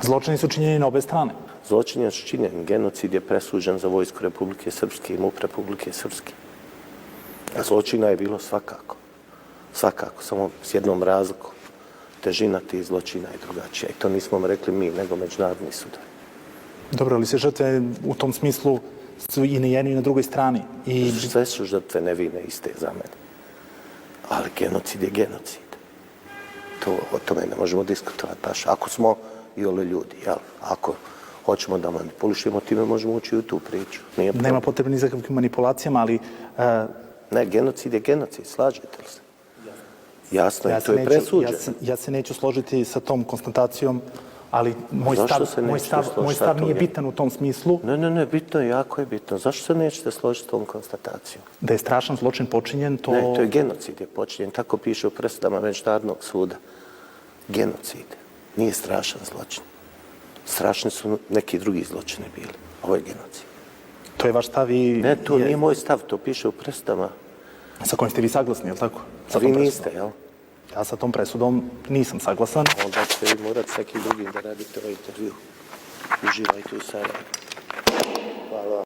Zločini su činjeni na obe strane. Zločin je činjen, genocid je presuđen za vojsku Republike Srpske i MUP Republike Srpske. A zločina je bilo svakako. Svakako, samo s jednom razlikom. Težina tih zločina je drugačija. I to nismo rekli mi, nego međunarodni sudovi. Dobro, ali se žrtve u tom smislu su i na jednoj i na drugoj strani. Sve su žrtve nevine iste za mene. Ali genocid je genocid. O tome ne možemo diskutovati baš. Ako smo i ole ljudi, jel? Ako hoćemo da manipulišemo, time možemo ući u tu priču. Nema potrebe ni za kakvim manipulacijama, ali... Ne, genocid je genocid, slažete li se? Jasno, i to je presuđeno. Ja se neću složiti sa tom konstatacijom, ali moj stav nije bitan u tom smislu. Ne, bitno je, jako je bitno. Zašto se nećete složiti s tom konstatacijom? Da je strašan zločin počinjen, to... Ne, to je genocid je počinjen. Tako piše u presudama Međunarodnog suda. Genocid. Nije strašan zločin. Strašni su neki drugi zločini bili. Ovo je genocid. To je vaš stav i... Ne, to nije moj stav, to piše u presudama. Sa kojim ste vi saglasni, je li tako? Vi niste, jel? Ja sa tom presudom nisam saglasan. Onda ćete vi morati s nekim drugim da radite ovaj intervju. Uživajte u Sarajevu. Hvala.